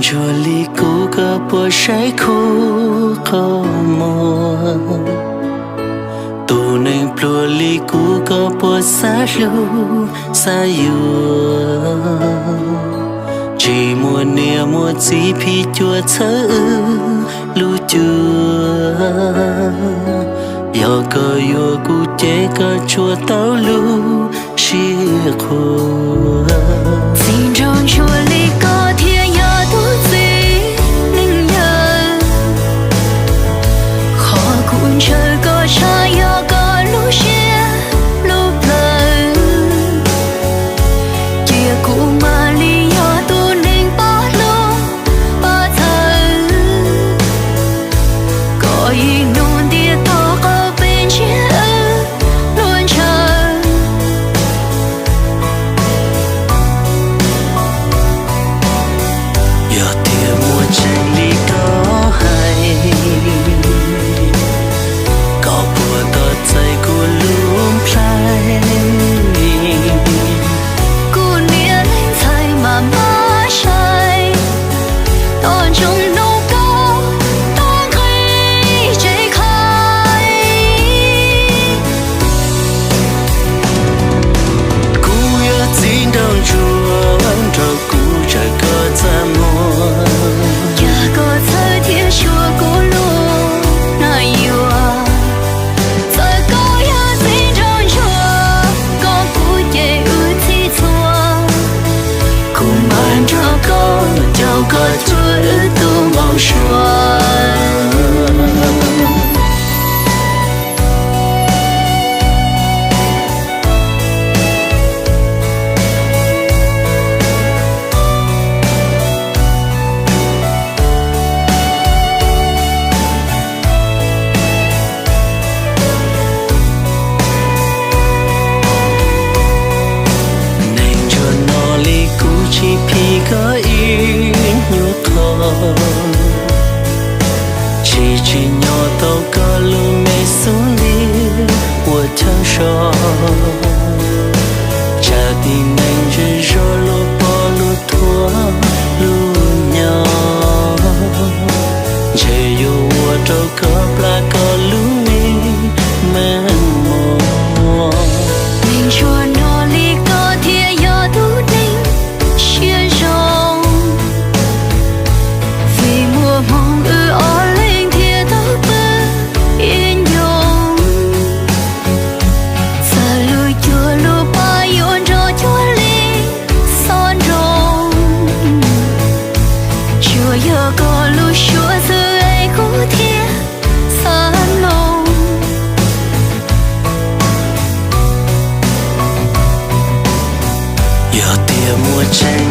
Ntsuag li kuv koj puas saib khuv qhov muag? Tus neeg pluag li kuv koj puas xav hlub xav yuav? Tsis muaj niam muaj txiv phim cuam txhawb wb lub cuab. Yog koj yuav kuv ces koj tsuas tau lub siab qhuas. Txiv nraug ntsuag li koj thiaj yog tus txiv neej yawg. Qhov kuv ntshaw koj tshaj yog koj lub siab lub plawv. Cia kuv mam li yog tus neeg pab hlub pab txhawb. Koj ib hnub ntiaj teb qhov peb ntsiab wb luag ntshaw. Yog tias muaj tseeb li koj hais, koj puas tos txais kuv lub nplhaib? Kuv niam leej ntxhais mas mab sai, tos ntsoov hnub koj tuaj nqis tsev khaib. Kuv yog txiv nraug ntsuag, nrog kuv tsaws koj txaj muag. Cas koj txhawj thiab xyuas kuv lub nais yuav? Txawm koj yog txiv nraug ntsuag, koj kuv ces wb txhij txhua. Kuv mam nrog koj caum koj cuag wb tus npau suav. Neeg ntsuag no li kuv tsis phim koj ib nyuag qho, tsis tsim nyog tau koj lub me xub ntiag ua chaw so. Tsam tib neeg zej zog luag pom luag thuam luag nyo, ntshe yuav ua rau koj plab koj lub me meej mom. Neeg ntsuag no li koj thiaj yog tus neeg siab zoo. Vim muaj hmoo wb ob leeg thiaj tau pw ib ncoo. Txawm lub cuab lub pab yuav nrog cuag li xob nroo, tsuas yog koj lub suab xwb es kuv thiaj xav mloog. Yog tias muaj tseeb